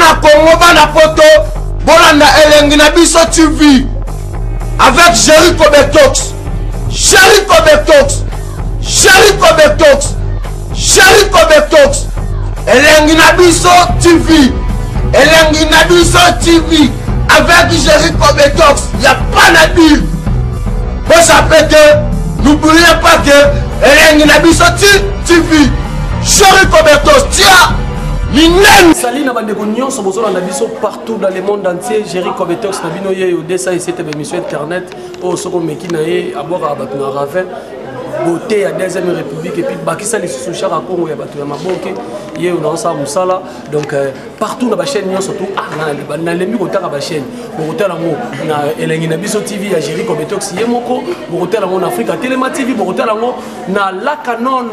Bana Congo, bana poto, bolanda elengi na biso TV avec Jericho Betox. Jericho Betox. Jericho Betox. Jericho Betox. Elengi na biso TV. Elengi na biso TV avec Jericho Betox. Ya pas na deal. Bozape te, n'oubliez pas que elengi na biso TV. Jericho Betox, tia minene. Salut na bandeko nyonso bozolanda biso partout dans le monde entier. Jerry Cobetox na bino yeyo 207 émission internet oyo soko meki na ye abwakaka bato na ravin beauté ya deuxième république et puis bakisa lisusu chaka kongo ya bato ya maboke ye oyo naosala mosala. Donc partout na bachaîne nyonso tu, nalembi kotaka bachaîne, bokotala yango na elengi na biso TV ya Jerry Cobetox ye moko, bokotala yango na Afrika Telema TV, bokotala yango na La Canon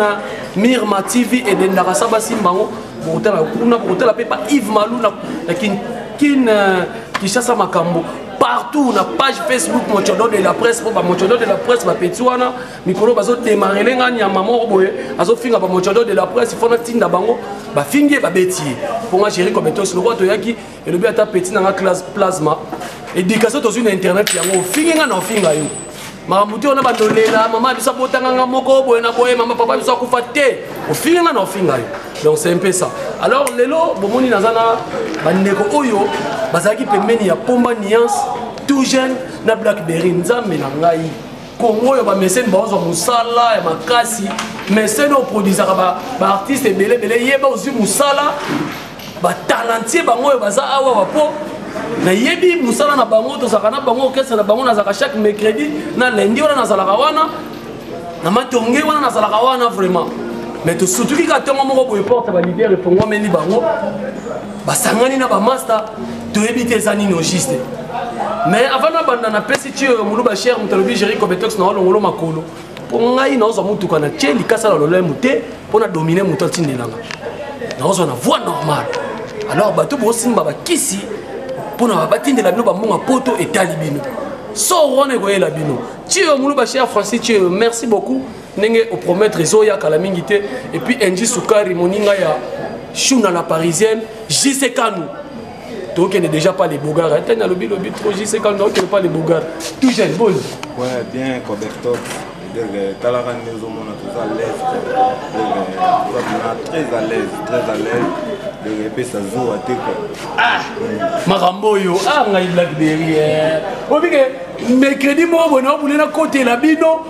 Mirma TV edendaka sa basimba yango, bokotala kuna, bokotala mpe pa Yves Malou na kin Kinshasa makambo partout na page Facebook Mochodo de la presse, po ba Mochodo de la presse ba petit wana mikolo bazo démarrer nga nyama moko boye azofinga ba Mochodo de la presse, faut natinda bango bafingi ye babeti ye. Mpo nga Jerry Cobetox lokola toyaki elobi ata petit na nga classe plasma éducation tozwi na internet yango ofingi nga na ofinga yo makambo te wana bandolela mama biso abotanga nga moko boye na boye, mama papa biso akufa te, ofingi nga na ofinga yo. Donc c'est un peu ça. Alors lelo bomoni naza na bandeko oyo bazalaki pembeni ya Pomba Nuance tout jeune na Blackberry. Nzambe na ngai, Kongo oyo bamesene bazwa mosala ya makasi, mesene oyo produisaka baartiste ebele ebele, yeba ozwi mosala batalentie bango oyo baza awa bapo nayebi mosala na bango, tozalaka na bango orchestre na bango, nazalaka chaque mercredi na lundi wana nazalaka wana na matonge wana nazalaka wana vraiment. Mais tosutuki kaka ntongo moko boye porte ba leader efongwameli bango basangani na bamaster, toyebi te eza nini au juste. Mais avant nabanda napesi ti oyo moluba cher moto alobi Jerry Cobetox na olongolo makolo mpo ngai naozwa motuka na tie likasa na lolemo te mpo na domine moto atindelanga, naozwa na voie normale. Alors bato bosimba bakisi mpona batindela bino bambonga poto etali bino sor wana ekoyela bino. Tio moluba cher Francis Tio, merci beaucoup ndenge opromettre ezoya kala mingi te. Et puis Angie Sukari moninga ya Shuna la parisienne, JC Kanu tokende déjà pas les bogards ate nalobi lobi trop JC Kanu tokende pas les bogards tout jeune bon. Ouais, bien Cobetox talaka nde ozomona toza à l'aise, toza très à l'aise, très à l'aise, donc epesa zuwa te quoi. Ah makambo oyo ah ngai Blackberry obike mercredi moko boye naobule nakotela bino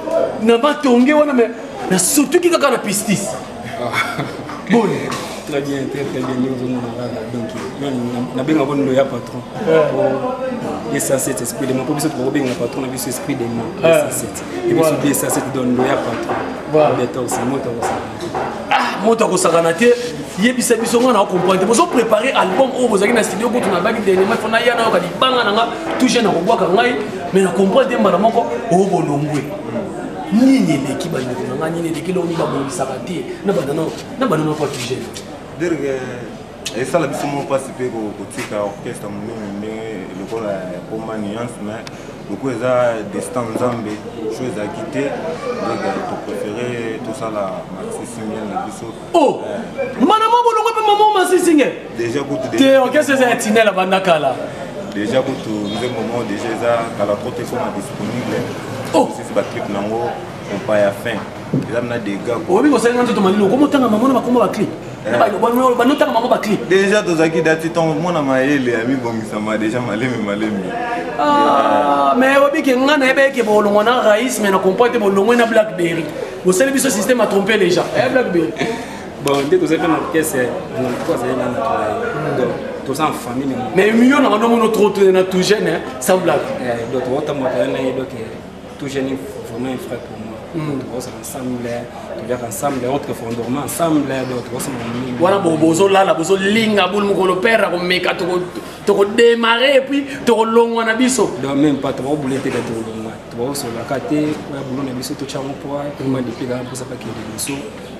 na matonge wana, mais nasutuki kaka na pistis boni. Très bien, très très bien. Nous avons donc nabenga ngo ndo ya patron 207 esprit de moi, po biso tokobenga patron na biso esprit de moi 207 et biso 207 donc ndo ya patron bientôt c'est moto akosakana. Ah moto akosakana te, yebisa biso nga na comprendre te. Bozo préparer album oyo bozalaki na studio kutu na baki dernièrement, fo naya nayoka libanga na nga tout jeune akobwaka ngai, mais na comprendre te mbala moko oyo bolongwe nini eleki bandeko na ngai, nini eleki eloko nini babongisaka te na bandana na banana pa tout jeune. Derge esala biso mwa mpasi mpe kotika orchestre monene ndenge lokola ya Pomba Nuance, mais lokola eza destin nzambe so ezalaki te, donc topréféré tosala maxi single na biso. Oh mana mwa bolongo mpe mama maxi single déjà kutu te orchestre eza ya tinela banda kala. Déjà kutu nzembo moko déjà eza kala trop te ekoma disponible. Oh sisi baclip nango kompa ya fin eza na dégâts. Oyebi kosalinga nzoto malili okomotanga mama na bakoma baclip banotanga mama baclip. Déjà tozalaki dati ntongo mwana mayele amibongisama déjà malemi malemi. Mais oyebi ke nga nayeba eke bolongwa na rais, mais na comprendre te bolongwe na Blackberry, bosali biso système a tromper les gens eh Blackberry. Bon nde tozali mpe na orchestre to azali na naturel, donc toza en famille. Mais million na banomono trop na tout jeune hein, sans blague. Donc tokotambola na ye, donc tout jeune vraiment un frère pour moi. Tokozala ensemble, toliaka ensemble, autre fois on dormait ensemble, donc tokosala mingi. Wana bozolala bozolinga bulu mokolo pere akomeka tokodémarre et puis tokolongwa na biso. Donc même pas tokobule te, tokolongwa tokosolaka te oya bulo na biso totyango poa tokoma depuis kaka mposa bakende liboso.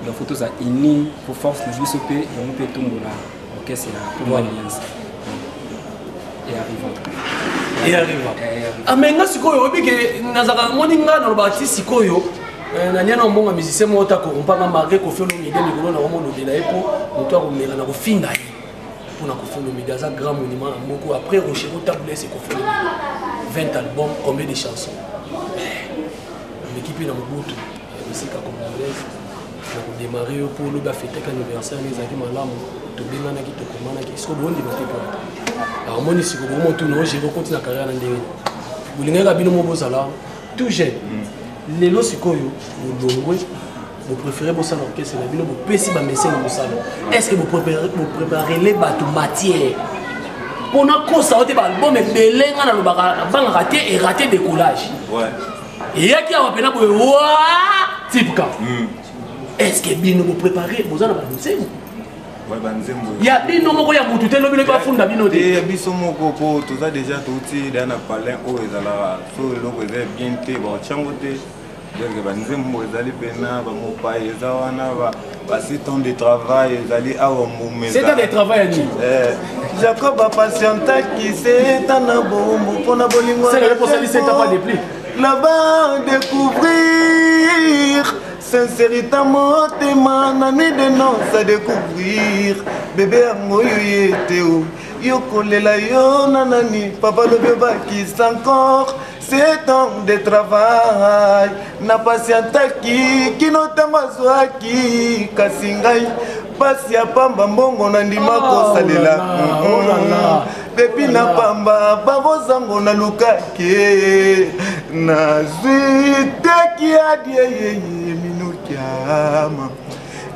Donc faut toza uni po force na biso mpe yango mpe etombola orchestre ya Pomba Alliance et arriva. Et arriva. Ah mais nga sikoyo oyebi ke nazalaka moni nga nalobaka ti sikoyo nania na mbongo musicien moko ta korompanga malgré Koffi Olomide mikolo na komolobela ye mpo moto akomeka na kofinga ye. mpona Koffi Olomide aza grand monument na moko après Rochereau Tabu Ley, c'est Koffi Olomide. 20 albums, combien de chansons? Ameki mpe na mobutu ya misika congolaise na kodémarrer yo mpo olobi afetaki anniversaire ne ezalaki malamu, tobenganaki, tokomanaki. Siko bondima te mpo amoni siko bomotuna ogere okoti na carrière na ndenge bolingaka bino mo bozala tout jeune. Lelo sikoyo bolongwe, bopréféré bosala orchestre na bino, bopesi bamesene mosala. Est ce que bopréparele bato matière mpona kosa o te? Baalbum ebele nga nalobaka, nabangaka te, eraté décollage eyaki awa mpena boye wa tipka. Est ce que bino bopréparé, boza na banzembo ya bino moko ya mutu te, lobi lobi bafunda bino te? Ya biso moko, mpo toza déjà touti deya na palin oyo ezalaka so eloko eza bien te, baotiango te. Donc banzembo ezali mpena bamopai eza wana, ba 7 ans de travail ezali awa, mbuma. 7 ans de travail ya nini? Jacob apatientaki 7 ans na bombu mpona bolingo. Là-bas découvrir sincérité motema na nuit de noces à découvrir bébé yango oyo ye te o yo kolela yo na nani. Papa lobi obakisa encore 7 ans de travail na patientaki kino ntango azwaki, kasi ngai pasi ya pamba mbongo na ndima kosalela pepi na pamba bakozango nalukaki nazwi teki adieyeye minukiama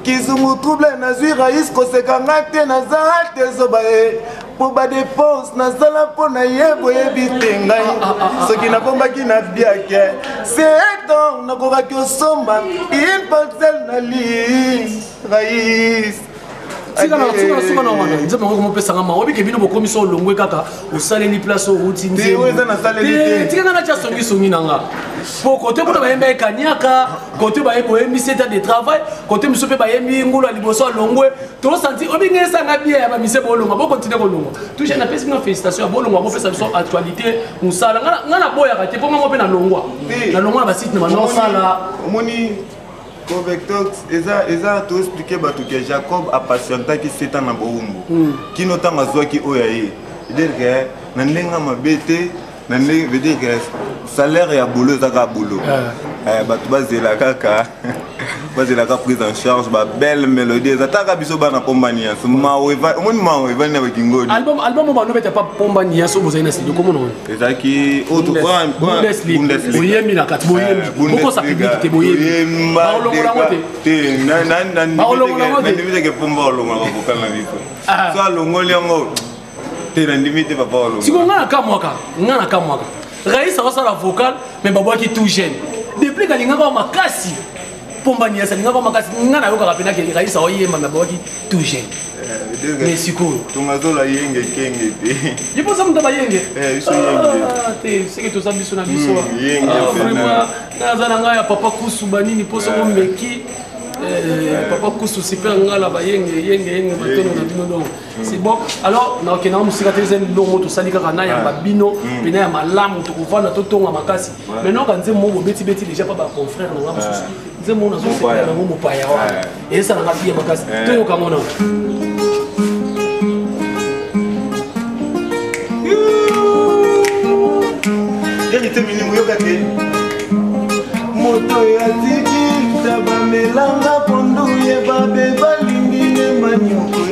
kizungu trouble nazwi rais koseka nga te, naza te zoba ye mpo badépenses nasala mpo na ye boyebi te. Ngai soki nabombaki na biake 7 ans, nakokaki osomba une parcelle na li rais. Tika na wana nzembo yango komopesanga ma obike bino bokomi so olongwe kaka osaleli place oyo outi. Nzembotika nga natya songisongi na nga po kote kuna bayembi ekaniaka, kote boyembi 7 ans de travail, kote mosusu mpe bayembi ngulu ya liboso alongwe. Tosanti obinga esanga bia ya bamise bolongwa, bokontinue kolongwa. Toujours napesi bino félicitation ya bolongwa, bopesa biso actualité mosala. Nga naboyaka te mpo ngango mpe nalongwa, nalongwa na basite na banosala. Omoni Covectox eza toexpliquer bato ke Jacob apatientaki 7 ans na bowumbu kino ntango azwaki oyo aye dire ke na ndenge mabe te, na ndenge veut dire que salaire ya boulot eza kaka boulot. Bato bazela kaka, bazelaka prise en charge. Babelle mélodie eza taka biso bana Pomba Niance mawo, omoni mawo evandi na bakingoni. Album oyo banobeta pa Pomba Niance oyo bozali na studio, komona wana? Ezalaki boyembi na kati, boyembi, bokosa public te, boyembi, baolongola yango te. Nandimi teke Pomba olongolaka vocal na biso, so alongoli yango te, nandimi te papa olongola. Sikoyo nga nakamwaka, nga nakamwaka, rais akosala vocal mais babwaki tout jeune depuis kalingaka wa makasi. Pomba Niasa alingaka wa makasi, nga nayokaka mpena ke rais aoyemba mais babwaki tout jeune. Mais sikoyo Tungazola yenge kenge te. Ye mposa moto bayenge. Biso yenge. Te, seke toza biso na biso vraiment. Naza na ngai ya papa kusu banini mpo soko meki papa kusu super ngala bayenge yenge yenge matono na bino. Donc c'est bon. Alors nakokendanga mosika te, eza bilongo tosali kaka na yamba bino mpena ya malamu, tokovanda totonga makasi. Maintenant ka nzembo moko bobetibeti déjà pa baconfrère na nga mosusu, nzembo nazosepela nango mopaya wana esalanga bien makasi, toyokango na Hérité minimbu yoka te. Moto oyo atiki tabamelanga pondu ye babe balingi ne manyoko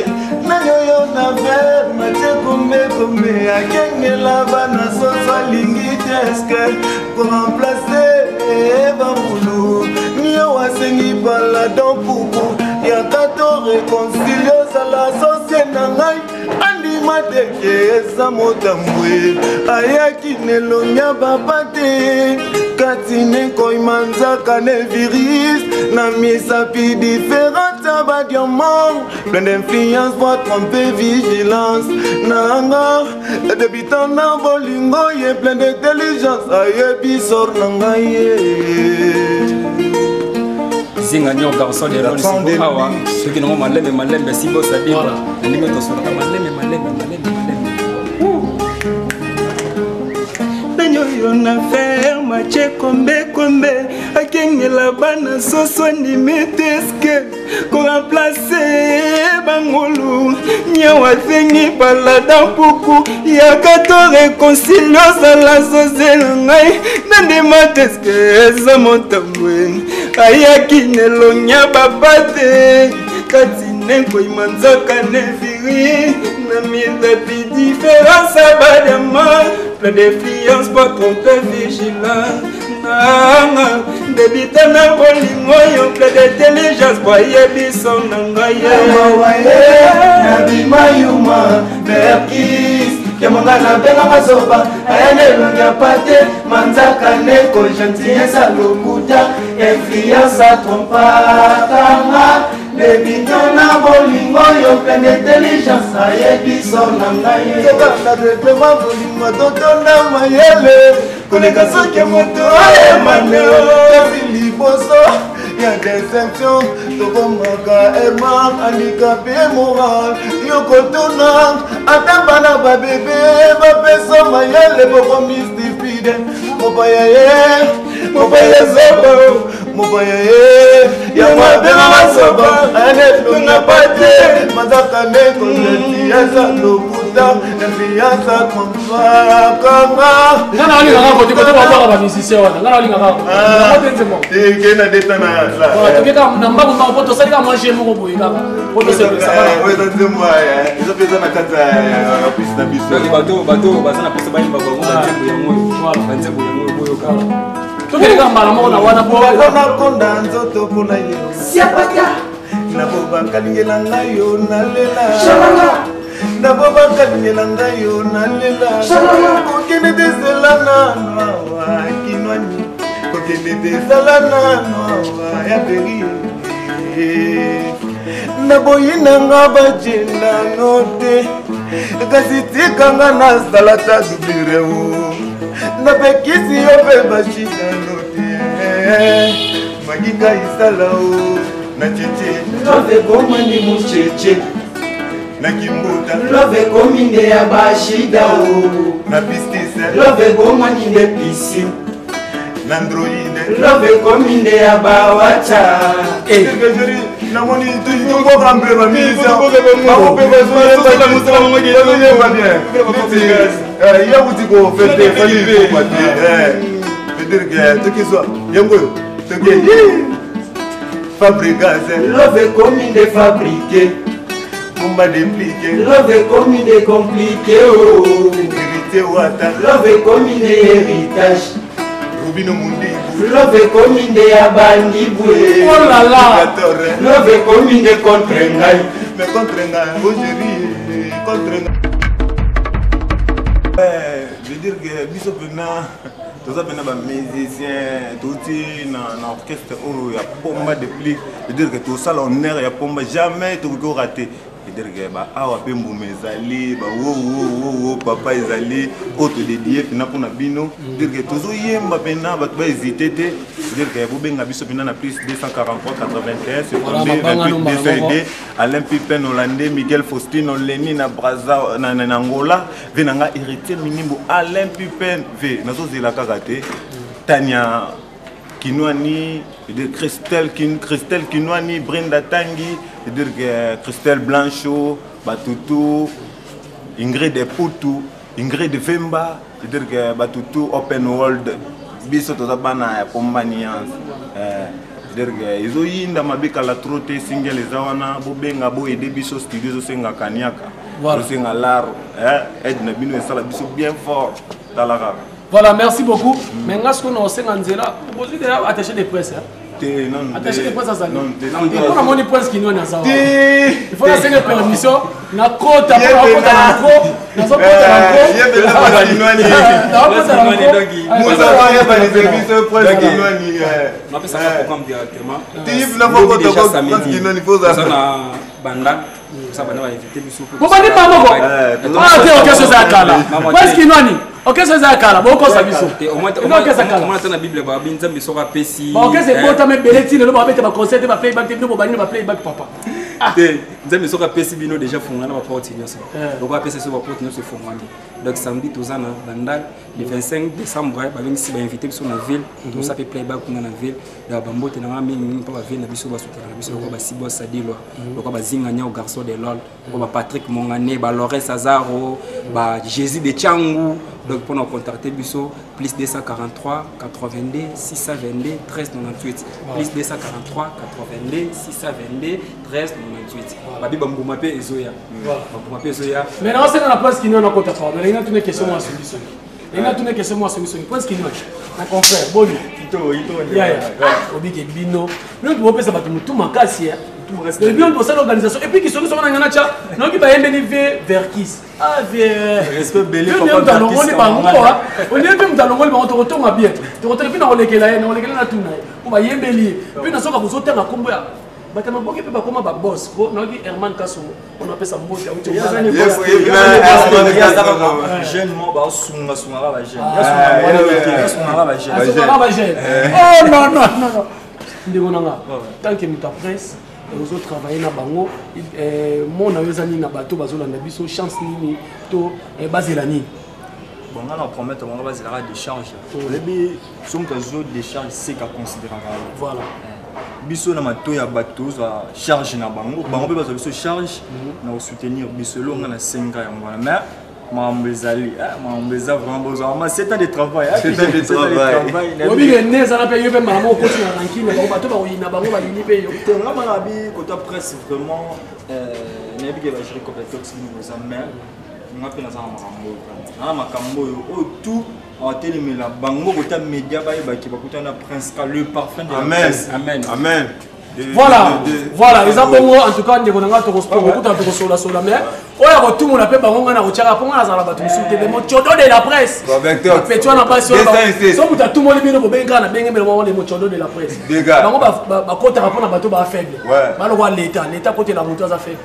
nani oyo na ver matie kombekombe akengela bana soso alingi te eske koremplacer bambulu nio asengi paladon puku yaka to réconcilie ozala sosie na ngai andima teke eza motambwe ayaki nelongi ya bapa te kati nekoyima nzaka ne virus na misapi différente ya badiamant plein d'influence po trompe vigilance nanga débutant na bolingo ye plein d'intelligence ayebi sor na ngai ye. Zinga nyo garçon de rôle awa soki nango malembe malembe simba osabi na ndenge tosolaka malembe malembe malembe malembe. Nani oyo na ferme atie kombekombe akengela bana soso andimi te eske koremplacer. bangulu nyawa asengi balada mpuku yaka to rekoncilie ozala zozela ngai nandima teske eza motambwe ayaki nelonya baba te kati nekoyima nzoka neviri na mizapi différence abadiama plein d'influence pas trompe vigilant nanga debita na bolingo yo plein d'intelligence boyebiso na ngai nabima yuma merkis kemonga nabengaka zoba ayana elongi ya pate manzaka neko gentillesse lokuta influence atrompakanga debita na bolingo yo plein d'intelligence ayebiso na ngai tokanda reklema bolingo totonda mayele koleka soki moto ayemane kasi liboso ya deception tokomaka herman handikape moral yo kotuna ata bana babebe bapesa mayele bokomi stupide mopaya ye mopaya zoba mopaya ye yango abengaka zoba anelonga pate mazaka nde kozetiasa lokuta influence kompakanga nga na olingaka kote kote babwaka bamusicien wana nga na olingaka te nzembo ke na deta na toke kaka na mbangu mbangu po tosali kaka mwa jeu moko boye kaka po tosepelisa eza nzembo eza mpe eza na kati ya piste na biso bato bato baza na mposa bayemba bango banzembo yango oyo banzembo yango oyo boyoka tokende kaka mbala moko na wana po nakonda nzoto mpona yo siapata nabobakalingela ngai yo nalela nabobakalingela ngai yo nalela kokende te zela nano awa kinwani kokende te zala nano awa ya beri naboyi nanga bajendano te kasi tikanga nazala ta dublire o napekisi yo mpe bashidano te magika isala o na cheche love ekoma ndi mucheche na kimbuta love ekomi nde ya bashida o na pistise love ekoma ndi nde piscine na androide love ekomi nde ya bawacha namoni toboka mpe bamisabazoyeba bien ya kuti kofete fali kopa te veut dire tokizwa yango oyo toke fabrigas love ekomi nde fabriqué kumba deplike love ekomi nde compliqué o héritier wata love ekomi nde héritage rubino mundibu love ekomi nde ya bandibwe oh là là love ekomi nde contre ngai mais contre ngai ogeri contre ngai je veux dire que biso mpena toza mpena bamusicien touti na orchestre oyo ya pomba deplique je veux dire que tosala honneur ya pomba jamais tokoki korate. C'est-à-dire que ba awa pe mbuma ezali ba wo wo wo wo papa ezali oyo todedie mpena mpona bino. C'est-à-dire que tozoyemba mpena bato bahésite te. C'est-à-dire que bobenga biso mpena na plus 243 81 72 28 202 Alain Pipen Hollandais Miguel Faustino Leni na Brazza na, na, na Angola ve na nga héritier Minimbo Alain Pipen ve nazozela kaka te Tania Kinwani de Christelle, Kin, Christelle Kinwani, Brenda Tangi, c'est-à-dire que Christelle Blanchot, Batutu, Ingrid Eputu, Ingrid Vemba, c'est-à-dire que Batutu Open World, biso toza bana ya pomba nuance. C'est-à-dire que ezoyinda mabe kala trop te single eza wana bobenga boyede biso studio ezosenga kaniaka ezosenga laro aide na bino esala biso bien fort tala kaka. Voilà, merci beaucoup. Mais nga sikoyo na osenga nzela, okozwi deja attaché de presse. Attaché de presse azali. Il faut namoni presse kinwani aza wana. Il faut nasenga permission na kota mpo nakota na nko, nazokota na nko. Nakota na nko. Napesaka programme directement. Banda bobandi mama moko ah te orchestre eza ya kala presse kinwani orchestre eza ya kala bokosa biso orchestre kala na bible babi nzambe soki apesi baorchestre ebotama ebele ti lelo babeta baconcert te baplayback te bino bobandi na baplayback papa. Te, Nzambe soki apesi bino déjà fongana baporte nyonso, loko apesa biso baporte nyonso efongwami. Donc samedi toza na Bandal le 25 décembre, babengisi, bainvite biso na ville, tosa mpe playback kuna na ville. Donc bambote na nga mingimingi mpo baville na biso basutaka na biso, lokola Basibo Sadilwa, lokola Bazinga Nyao, garçon de lol, lokola baPatrick Mongane, baLores Azaro, baJésus de Changu. Donc mpona kocontacte biso, plus 243 82 622 13 98, plus 243 82 622 13 98. Babi bambuma mpe ezoya, bambuma mpe ezoya. Mais naosenga na Place Kinio, nakota, pardon, nalingi natuna question mwa songisongi, nalingi natuna question mwa songisongi. Place Kinio na confrère, boni yaya obike bino bino tobopesa bato motu makasi ya bino tosala organisation, et puis kisongisongo na ngai natya nayoki bayembeli ve Verkis. Moto alongoli bango, olie mpe moto alongoli bango, tokotonga bien, tokotonga mpe nakolekela ye, nakolekela natuna ye mpo bayembeli ye mpe nasoka kozotanga nkombo ya bato ya maboke mpe bakoma babos po nayoki Herman Kasongo mpona apesa mbote. Jeune mo basungasungaka bajeune. Bajeune, oh non non non, ndeko nanga, tant que moto ya presse ozotravaille na bango, mona oyo eza nini na bato bazolanda biso, chance nini to bazela nini? Bon, nga na promettre bango bazelaka décharge. Oyebi, so moto azo décharge, seka considéraka. Voilà. Biso na matoi ya bato tozwa charge na bango, bango mpe bazwa biso charge na kosoutenir biso. Eloko nga nasenga yango wana, mais makambo ezali, makambo eza vraiment, bozwa vraiment 7 ans de travail. 7 ans de travail. Obike nde ezala mpe yo mpe mbala moko okoti na rankine, bango bato bakoyina, bango bayini mpe yo. Te, nga mana bi kota presse vraiment, nayebi ke bagérer compétence bino boza, mais nga mpe naza na makambo oyo, na makambo oyo oyo tout atelemela bango kota média, bayebaki bakutana na Prince Ka, le parfum de la presse. Amen. Amen. Voilà, voilà, eza bongo. En tout cas, ndeko na nga, tokokutana, tokosolasola, mais oyo akotumola mpe bango, ngai na kotiaka mpo ngai nazala bato mosusu te, le mochodo de la presse, peti wana basi so moto atumoli bino, bobengi kaka na benge mbele moko, le mochodo de la presse. Bango bakotaka mpona bato baa faible, balokwa leta leta akotela moto aza faible.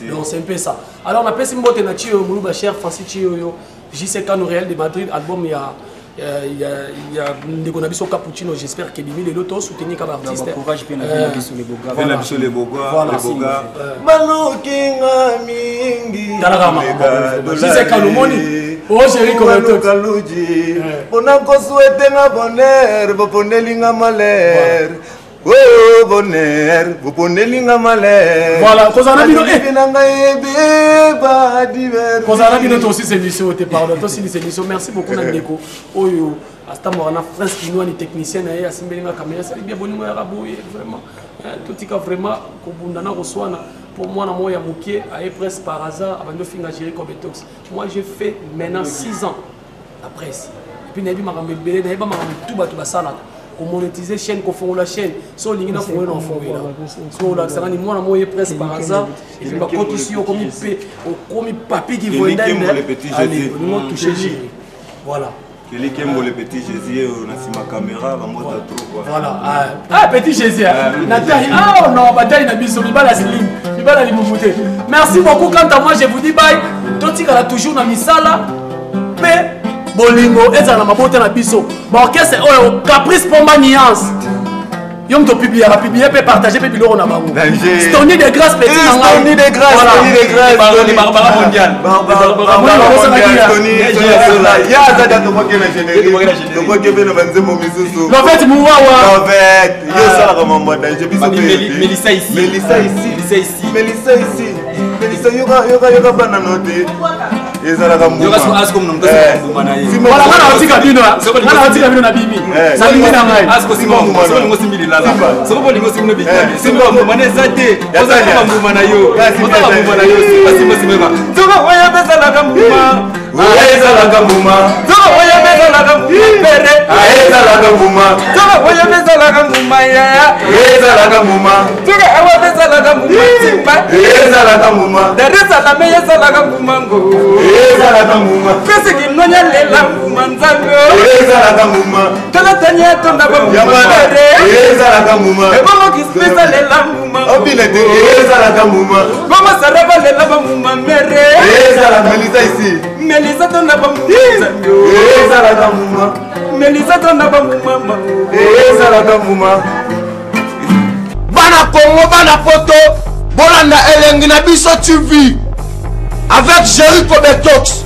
Donc c'est un peu ça. Alors napesi mbote na Chioyo Moluba, cher Francis Chioyo, JC Kano, Réel de Madrid, album ya ndeko na biso Cappuccino, j'espère que bimi lelo, tosoutenir ka baartiste. Courage mpe na biso le na biso le boga, le boga balukinga mingi. Talaka makambo JC Kano, moni o Géri. Kaluji mpona kosuetenga bonheur, boponelinga malheur. Oh bonheur, boponelinga malheur. Voilà, kozala na bino. Na ngai ebeba divers. Kozala na bino, tosilisa émission te, pardon, tosilisa émission. Merci beaucoup na ndeko oyo atamboka na Prince Kinwani, technicien na ye asimbelinga caméra, esali bien. Boningo yaka boye vraiment, totika vraiment kobunda na koswana mpo mwana moko ya mokie aye presse par hasard, abandi ofinga Géri Cobetox. Moi, j'ai fait maintenant 6 ans la presse et puis nayebi makambo ebele, nayeba makambo tu bato basalaka, komonétiser chaîne, kofongola chaîne. So olingi nafongola, na ofongola so olakisaka ni mwana moko ye presse par hasard et puis bakotisi yo, okomi mpe okomi papi kivoendane, olingi otouche Géri. Voilà. Kelly Kembo, le petit Jésus, na nsima caméra, bambota trop quoi. Voilà. Ah, petit Jésus, na taille. Ah non, bataille na biso mibala slim, mibala libumu te. Merci beaucoup. Quant à moi, je vous dis bye. Totikala toujours na misala mpe bolingo ezala na mabota na biso. Baorchestre oyo Caprice Pomba Nuance, yo moto opubliaka, publie mpe partage mpe biloko na bango. Stony de Grâce, petit na ngai. Stony de Grâce, Stony de Grâce, Tony Barbara mondial. Barbara mondial, Tony ya aza tokoki na générique, tokoki mpe na banzembo misusu. Lovete Muwawa. Lovete, yo osalaka mambo ya danger, biso. Melissa ici. Melissa ici. Melissa ici. Melissa ici. Melissa, yoka yoka yoka, bana no te ezalaka. Voilà, nga na otika bino, nga na otika bino na bimi na bimi na ngai. Soko bolingo osimbi no bitami, soki bambuma na eza te, ozala bambuma na yo, ozala bambuma na yo. Simba simba simba, nzoka oyo epesalaka mbuma. Ezalaka mbuma. Nzoka oyo epesalaka mbuma pere. Ezalaka mbuma. Nzoka oyo epesalaka mbuma yaya. Ezalaka mbuma. Nzoka awa epesalaka mbuma timba. Ezalaka mbuma. Dar es Salaam esalaka mbuma ngo. Ezalaka mbuma. Pese kinonya lela mbuma nzambe. Ezalaka mbuma. Tolatanya tonda bambuma pere. Ezalaka mbuma. Ebongo kispesa lela mbuma. Obina te, ezalaka mbuma. Bongo saraba lela bambuma mere. Ezalaka. Melisa ici. Melisa tonda bambuma nzambe. Ezalaka mbuma. Melisa tonda bambuma ma. Ezalaka mbuma. Bana Kongo, bana Poto. Bolanda elengi na biso TV avec Jericho Betox.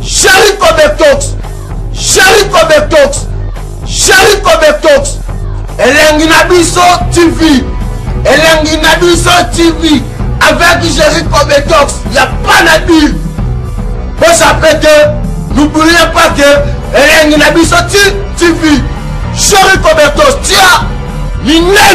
Jericho Betox. Jericho Betox. Jericho Betox. Elengi na biso TV. Elengi na biso TV avec Jericho Betox. Il n'y a pas de deal. Bosape te, n'oubliez pas que Elengi na biso TV. Jericho Betox tia minene.